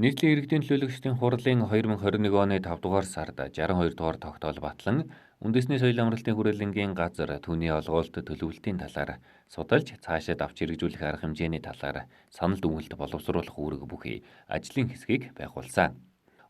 Нийслэлийн иргэдийн төлөөлөгчдийн хурлын 2021 оны 5 дугаар сард 62 дугаар тогтоол батлан үндэсний соёл амралтын хүрээлэнгийн газар түүний олголт төлөвлөлтийн талаар судалж цаашид авч хэрэгжүүлэх арга хэмжээний талаар санал дүгнэлт боловсруулах үүрэг бүхий ажлын хэсгийг байгуулсан.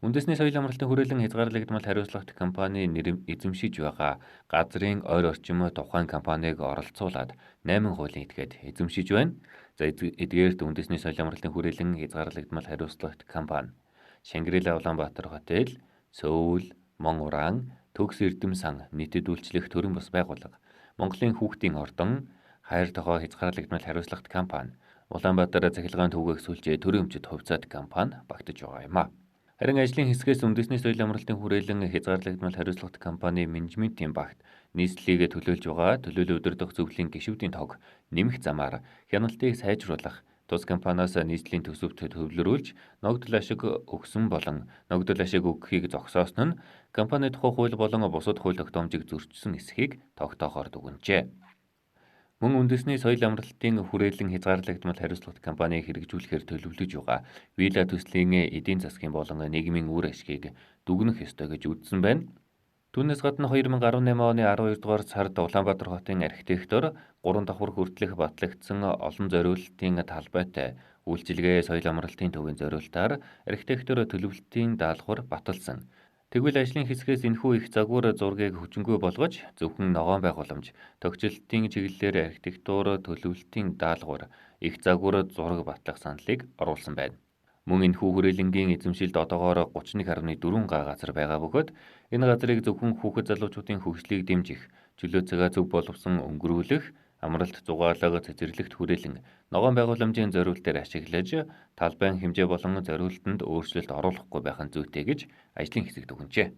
Үндэсний соёл амралтын хүрээлэн хязгаарлагдмал хариуцлагатай компани нэр эзэмшиж байгаа газрын ойр орчим тухайн компанийг оролцуулаад 8 хуулийн этгээд эзэмшиж байна. За эдгээрт үндэсний соёл амралтын хүрээлэн хязгаарлагдмал хариуцлагатай компани Шангрила Улаанбаатар хотел, Сөүл, Мон Уран, Төгс Эрдэм сан нийтэд үйлчлэх төрийн бус байгууллага, Монголын хүүхдийн ордон, Хайр тогоо хязгаарлагдмал хариуцлагатай компани, Улаанбаатар цахилгаан түгээх сүлжээ төрийн өмчит хувьцаат компани багтаж байгаа юм а. Харин ажлын хэсгээс үндэсний соёл амралтын хүрээлэн хязгаарлагдмал хариуцлагатай компани менежментийн багт нийслэлийг төлөөлж байгаа төлөөлөл удирдах зөвлөлийн гишүүдийн тоог нэмэх замаар хяналтыг сайжруулах, тус компаниас нийслэлийн төсөвт төвлөрүүлж ногдол ашиг өгсөн болон ногдол ашиг өгөхийг зогсоосон нь компани тухай хууль болон бусад хууль тогтоомжийг зөрчсөн эсхийг тогтоохоор дүгнжээ. Мөн үндэсний соёл амралтын хүрээлэн хязгаарлагдмал хариуцлагатай компаниг хэрэгжүүлэхээр төлөвлөж байгаа вилла төслийн эдийн засгийн болон нийгмийн үр ашгийг дүгнэх ёстой гэж үзсэн байна. Түүнээс гадна 2018 оны 12 дугаар сард Улаанбаатар хотын архитектор 3 давхар хүртэлх батлагдсан олон зориултын талбайтай үйлчилгээ соёл амралтын төвийн зориултаар архитектор төлөвлөлтийн даалгавар баталсан. Тэгвэл ажлын хэсгээс энэхүү их загвар зургийг хүчингүй болгож зөвхөн ногоон байгууламж, төгчлөлтийн чиглэлээр архитектур төлөвлөлтийн даалгавар, их загвар зураг батлах саналыг оруулсан байна. Мөн энэхүү хүрээлэнгийн эзэмшилд одоогоор 31.4 га газар байгаа бөгөөд энэ газрыг зөвхөн хүүхэд залуучуудын хөгжлийг дэмжих, чөлөө цагаа зөв боловсон өнгөрүүлэх, амралт зугаалга цэцэрлэгт хүрээлэн ногоон байгууламжийн зориултаар ашиглаж талбайн хэмжээ болон зориултанд өөрчлөлт оруулахгүй байх нь зүйтэй гэж ажлын хэсэг дүгнжээ.